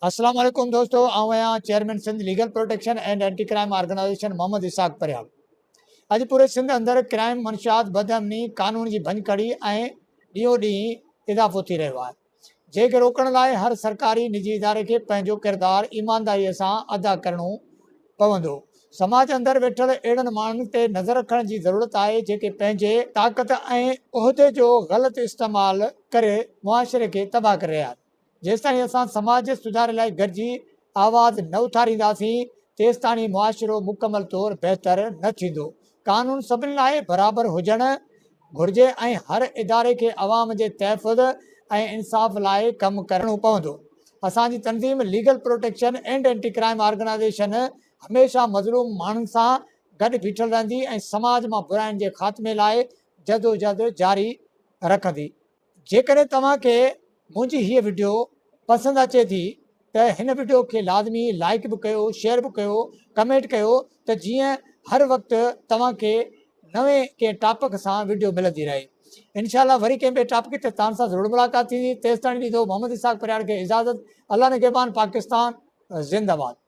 اسلام عليڪم دوستو آئون آهيان chairman Sindh legal protection and anti crime organisation Muhammad Ishaq Parhiyar اڄ پوري سنڌ اندر ڪرائم منشيات بدامني قانون جي ڀڃڪڙي ۽ ڏينهون ڏينهن اضافو ٿي رهيو آهي جنهن کي روڪڻ لاء هر سرڪاري نجي اداري کي پنهنجو ڪردار ايمانداري سان ادا ڪرڻو پوندو سماج اندر ويٺل اهڙن ماڻهن تي نظر رکڻ جي ضرورت آهي جيڪي پنهنجي طاقت ۽ عهدي جو غلط استعمال ڪري معاشري کي تباهه ڪري رهيا آهن. جيستائين اسان سماج جي سڌاري لاء گڏجي آواز نه اٿارينداسين، تيستاڻي معاشرو مڪمل طور بهتر نه ٿيندو. قانون سڀني لاء برابر هجڻ گهرجي ۽ هر اداري کي عوام جي تحفظ ۽ انصاف لاء ڪم ڪرڻو پوندو. اسان جي تنظيم legal protection and anti crime organisation هميشه مظلوم ماڻهن سان گڏ بيٺل رهندي ۽ سماج مان براين جي خاتمي لاء جدوجهد جاري رکندي. جيڪڏهن توهان کي منهنجي هيء وڊيو پسند اچي ٿي ته هن وڊيو کي لازمي لائيڪ به ڪيو شيئر به ڪيو ڪمينٽ ڪيو ته جيئن هر وقت توهان کي نوين ڪنهن ٽاپڪ سان وڊيو ملندي رهي انشاء الله وري ڪنهن ٻئي ٽاپڪ تي توهان سان ضرور ملاقات ٿيندي تيستائين ڏيندو محمد اسحاق پرياڙ کي اجازت الله نگهبان پاڪستان زنده باد.